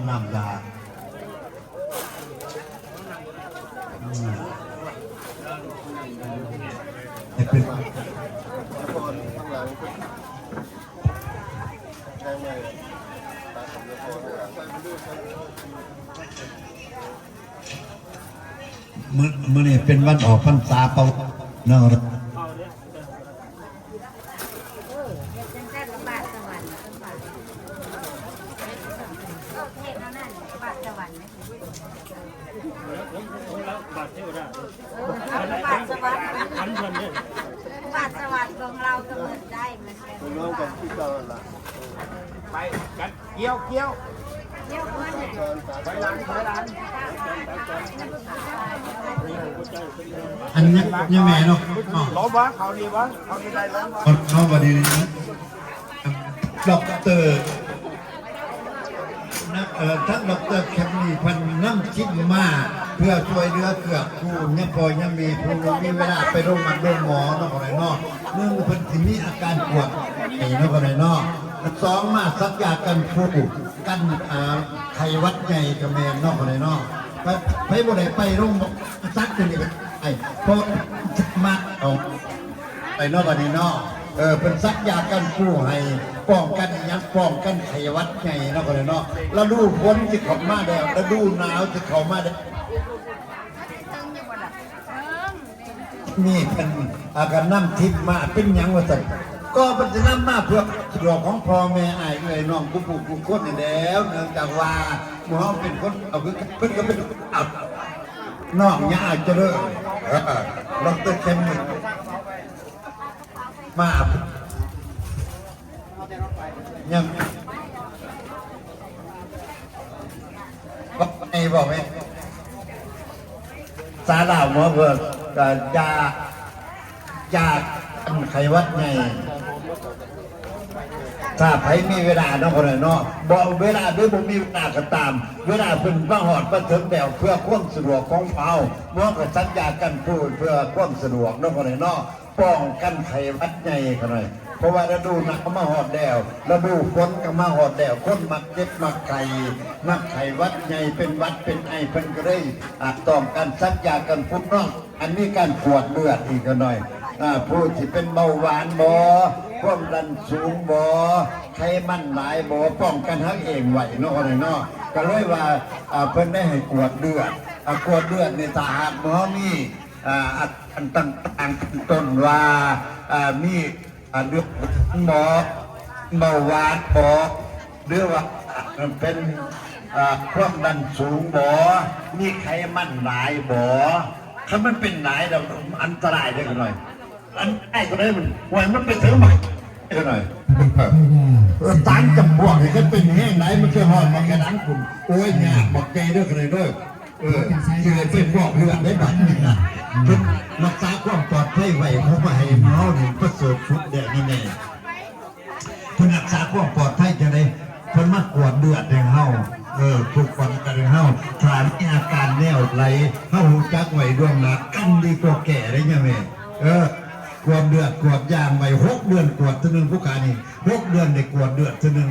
ນ້ຳຢາ ອືມ ໃຫ້ເປັນ ມື້ ມື້ນີ້ເປັນວັນອອກພັນສາເປົ່າເນາະ. ເອີ ເຮັດຈັ່ງຊັ້ນລະບາດສະຫວັນ ເຮັດແນວນັ້ນລະບາດສະຫວັນ ເອີ ເອົາລະບາດສະຫວັນ ບາດສະຫວັນຂອງລາວກຳນົດໄດ້ ເປັນເລື່ອງຂອງທີ່ເຈົ້າລະ ໄປກັນ ກ່ຽວ ກ່ຽວ ຖອຍຫຼັງ ຖອຍຫຼັງ ອັນນີ້ ນີ້ແມ່ເນາະ ເນາະ ລົມວະ ເຂົານີ້ວະ ເຂົານີ້ໄດ້ລົມວະ ເຂົາ ເຂົາບໍ່ໄດ້ ດັອກເຕີ ນະ ເອີ ທັງດັອກເຕີແຄມນີ້ ເພິ່ນນຳທີມມາ ເພື່ອຊ່ວຍເຫຼືອເກື້ອກູນຍາພໍ່ຍາແມ່ ຜູ້ບໍ່ມີເວລາໄປໂຮງໝໍໂຮງໝໍເນາະ ເນາະ ໜຶ່ງ ເພິ່ນຊິມີອາການກວດໄຂ້ເນາະ ເນາະ ສອງ ມາສັກຢາກັນຟູ ກັນ ອ່າ ໄຂ້ຫວັດໃຫຍ່ກະແມ່ນເນາະ ເນາະ ໃຜ ໃຜບໍ່ໄດ້ໄປໂຮງໝໍ ສັກຕົວນີ້ກະໄດ້ ເພາະມັກເອົາ ໄປເນາະ ບາດນີ້ເນາະ ເອີ ເພິ່ນສັກຢາກັນຟູໃຫ້ ປ້ອງກັນອີ່ຫຍັງ ປ້ອງກັນໄຂ້ຫວັດໃຫຍ່ເນາະ ເນາະ ລະດູຝົນຊິເຂົ້າມາແລ້ວ ລະດູໜາວຊິເຂົ້າມາແລ້ວ ນີ້ເພິ່ນ ອ່າ ກະນຳທີມມາ ເປັນຫຍັງວ່າຊັ້ນ ກໍເພິ່ນຊິນຳມາເພື່ອສະດວກຂອງພໍ່ແມ່ ອ້າຍເອື້ອຍນ້ອງ ທຸກຜູ້ທຸກຄົນນີ້ແຫຼ້ວ ເນື່ອງຈາກວ່າໝູ່ເຮົາເປັນຄົນ ເອົາ ຄື ເພິ່ນກະເປັນ ເອົາ ນ້ອງຍາຈະເລີນ ເອີ ດອກເຕີ ເຄມມີ ມາ ຍັງ ບອກໄປ ບອກໄປ ສາລາວໝໍເພິ່ນ ກະຢາ ຢາກັນໄຂ້ຫວັດໃຫຍ່ ຖ້າໃຜມີເວລາເນາະ ພໍ່ແມ່ເນາະ ບໍ່ ເວລາ ຫຼື ບໍ່ມີເວລາກະຕາມ ເວລາເພິ່ນມາຮອດມາເຖິງແລ້ວ ເພື່ອຄວາມສະດວກຂອງເຮົາ ໝໍກະສັກຢາກັນຟູ ເພື່ອຄວາມສະດວກເນາະ ພໍ່ແມ່ເນາະ ປ້ອງກັນໄຂ້ຫວັດໃຫຍ່ຂະໜ້ອຍ ເພາະວ່າລະດູໜາວມາຮອດແລ້ວ ລະດູຝົນກະມາຮອດແລ້ວ ຄົນມັກເຈັບມັກໄຂ້ ມັກໄຂ້ຫວັດໃຫຍ່ ເປັນຫວັດເປັນໄອ ເພິ່ນກະເລີຍ ອາ ຕ້ອງການສັກຢາກັນຟູເນາະ ອັນມີການກວດເລືອດອີກຂະໜ້ອຍ ອາ ຜູ້ທີ່ເປັນເບົາຫວານບໍ ຄວາມດັນສູງບໍ ໄຂມັນຫຼາຍບໍ ປ້ອງກັນເຮົາເອງໄວ້ເນາະ ເນາະ ກະເລີຍວ່າ ອາ ເພິ່ນໄດ້ໃຫ້ກວດເລືອດ ອາ ກວດເລືອດນີ້ ຖ້າຫາກເຮົາມີ ອາ ອາການຕ່າງໆ ເປັນຕົ້ນວ່າ ອາ ມີ ອາ ເລືອດບໍ່ ເບົາຫວານບໍ່ ຫຼືວ່າເປັນ ອາ ຄວາມດັນສູງບໍ່ ມີໄຂມັນຫຼາຍບໍ່ ຄັນມັນເປັນຫຼາຍແລ້ວອັນຕະລາຍເດ້ຂະໜ້ອຍ ອັນຕະລາຍກະໄດ້ມັນ ຫ້ວຍ ມັນໄປເຖິງໝາກຂະໜ້ອຍ ເອີ ສານຈຳພວກນີ້ຄັນເປັນແຮງຫຼາຍ ມັນຊິຮອດໝາກຂະດັງພຸ້ນ ໂອ້ຍ ຍາກບັກໃຫຍ່ເດີຂະໜ້ອຍເດີ. ເອີ ຊິໄດ້ໄປຟອກເລືອດໄດ້ບາດນີ້ນະ ເພິ່ນຮັກສາຄວາມປອດໄພໄວ້ ເພາະວ່າໃຫ້ເຮົານີ້ປະເສີດສຸດແລ້ວນີ້ແມ່ ເພິ່ນຮັກສາຄວາມປອດໄພຈັ່ງໃດ ເພິ່ນມາກວດເລືອດໃຫ້ເຮົາ ເອີ ທຸກວັນກັນໃຫ້ເຮົາ ຖ້າມີອາການແນວໃດ ເຮົາຮູ້ຈັກໄວ້ລ່ວງໜ້າ ກັນດີກວ່າແກ້ເດ້ຍາແມ່ ເອີ ກວດເລືອດກວດຢາງໄວ້ ຫົກເດືອນກວດເທື່ອໜຶ່ງ ຜູ້ຂ້ານີ້ ຫົກເດືອນໄດ້ກວດເລືອດເທື່ອໜຶ່ງ